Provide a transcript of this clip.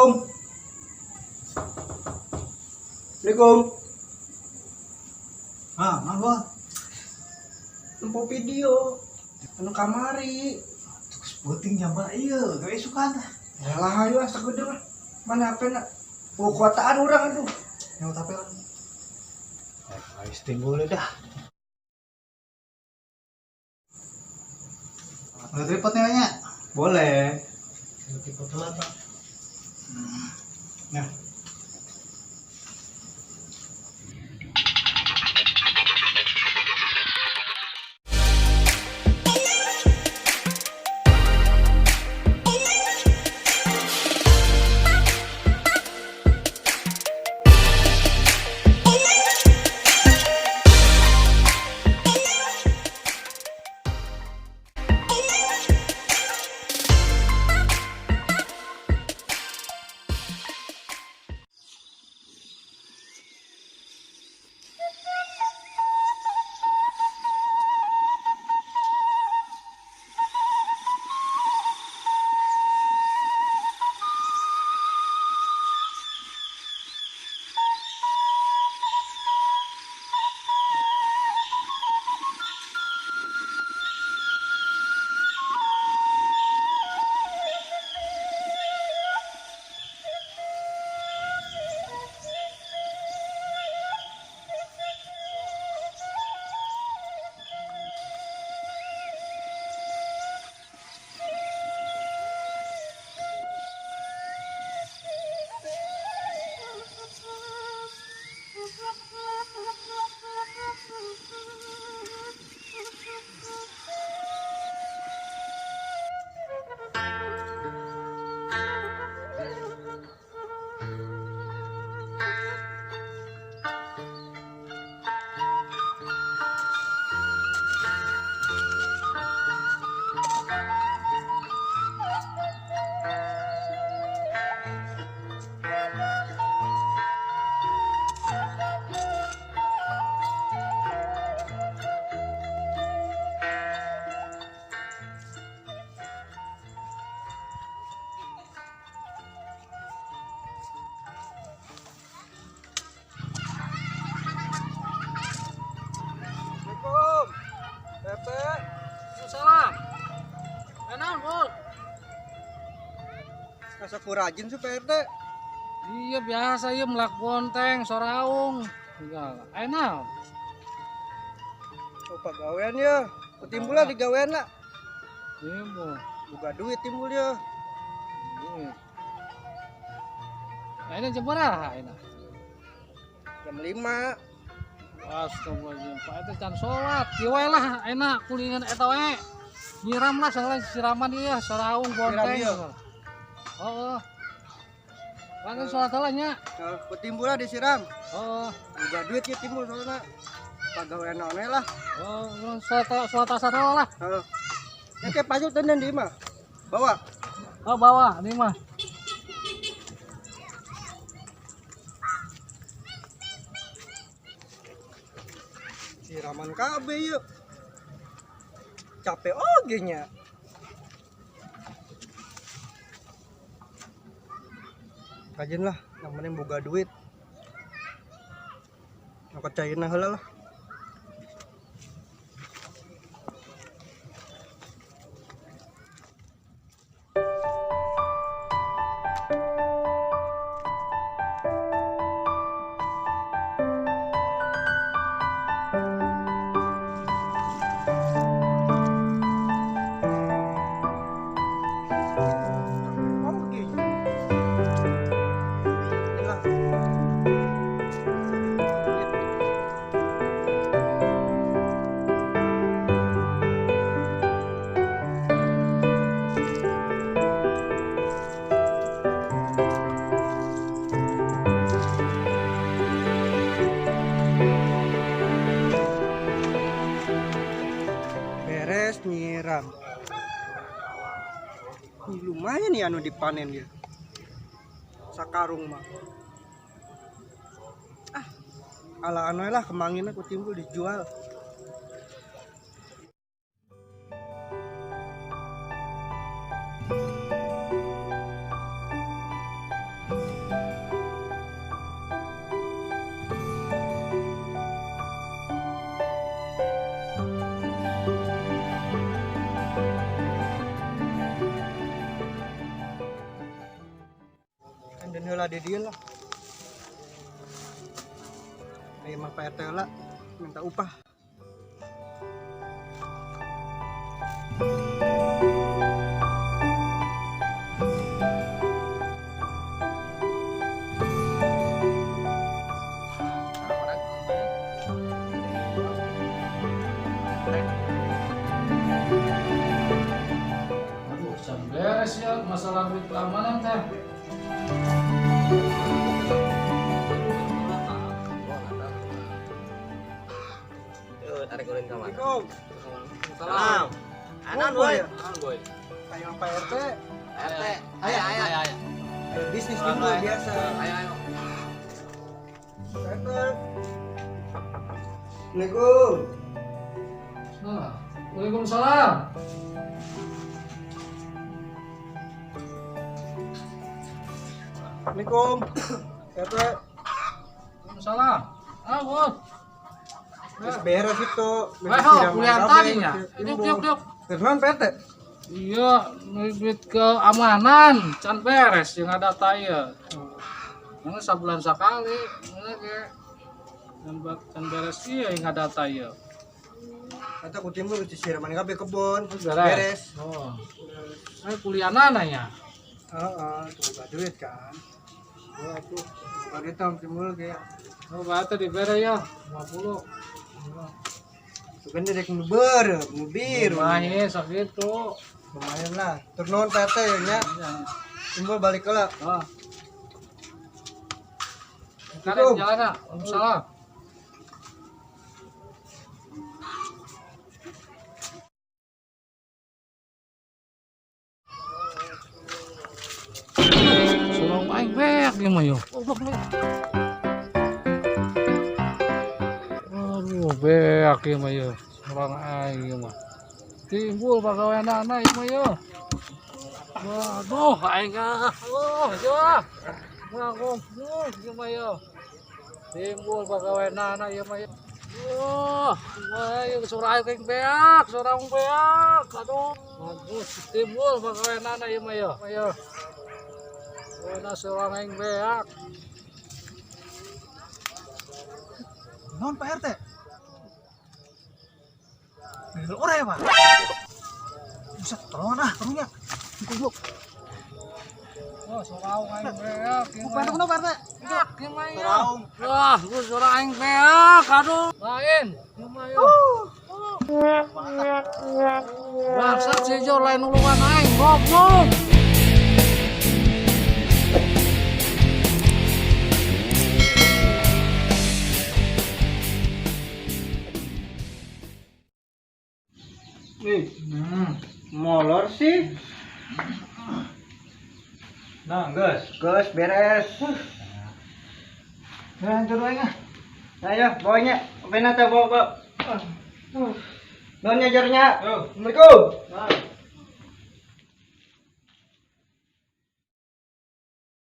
Assalamualaikum. Assalamualaikum. Ah, mangga. Nempo video. Anu kamari. Terus penting jam ieu, gawe sukan. Yalah ayo ah sagedeung ah. Mana HP na? Oh, kuataan urang aduh. Nyawa HP lah. Guys, timbul dah. Boleh tripod nih nya? Boleh. Tripod dulu Pak. Nah. Assalamualaikum. Pepe. Salam. Enak, Bol. Masa ku rajin sih Pak RT? Iya biasa iya melak bonteng, soraung. Enggak, enak. Oh, pagawean ya. Timbul lah digawean lah. Iya, Bu. Buka duit timbul ya. Iya. Nah, ini jam berapa ini? Jam 5. Astagfirullahaladzim, Pak itu can sholat, kieu wae lah enak kulingan eta wae. Nyiram lah segala siraman ieu soraung bonteng. Siram Heeh. Langsung sholat heula nya. Heeh, timbul lah disiram. Heeh. Buka duit ya timbul soalnya. Pagawean naon lah. Oh, sholat sholat asar heula lah. Heeh. Ya kayak pajul tenden di mah. Bawa. Oh, bawa ini mah. Siraman kabeh yuk. Capek oge nya. Rajin lah, yang penting boga duit. Nyokot cairna heula lah. Oke. Lah. Beres nyiram. Ini lumayan ya anu dipanen dia. Sakarung mah. Ah, ala anu lah kemangin aku timbul dijual. Dan heula di dieu lah. Ayo mah Pak RT lah minta upah. Aduh, can beres ya masalah duit keamanan teh. Tarik ulin ka mana? Assalamualaikum. Salam. Anan boy. Anan boy. Ayo Pak RT. RT. Ayo ayo ayo. Ayo bisnis dulu biasa. Ayo ayo. Pak RT. Assalamualaikum. Nah, waalaikumsalam. Assalamualaikum. RT. Waalaikumsalam. Ah, bos. Terus beres itu. Eh, ho, kuliah tadi nya. Diuk, diuk, diuk. Terus Pak RT. Iya, duit keamanan can beres jeung ada ya. Mana sabulan sakali, mana ge. Can beres ieu yang ada ieu. Kata ku timbul siraman kabeh kebon. Beres. Oh. Saya kuliahna nya. Heeh, tuh duit kan. Gua tuh duit tam timbul ge. Oh, bata dibere ya 50. Tuh kan direk nu beureum, nu biru. Lumayan sakitu. Lumayan lah. Tur nuhun Pak RT ya nya. Timbul balik heula. Oh. Sekarang jalan ah. Waalaikumsalam. Surong aing beak ieu mah yo. Goblok lu. Aduh, beak ieu mah yo. Surong aing ieu mah. Timbul pagaweanana ieu mah yo. Waduh, aing ah. Oh, yo. Wah, goblok ieu mah yo. Timbul pagaweanana ieu mah yo. Wah, wah, ieu surah aing beak, surang beak. Aduh, bagus timbul pagaweanana ieu mah yo. Yo. Wah, surang aing beak. Nuhun Pak RT. Bel ora ya, Pak? Buset, tolongan ah, karunya. Goblok. Wah, surang aing beak. ieu mah. Bukan kenapa Pak RT? Beak ieu mah yo. Surang. Wah, gua surang aing beak. Aduh, lain. Ieu mah yo. Bangsat si Jo lain nulungan aing, goblok. Ih, molor sih. Nah, geus. Geus beres. Nah, tur aing ah. Ayo, bawanya. Pena teh bawa, bawa. Nuhun nya jornya. Yo. Assalamualaikum. Nah.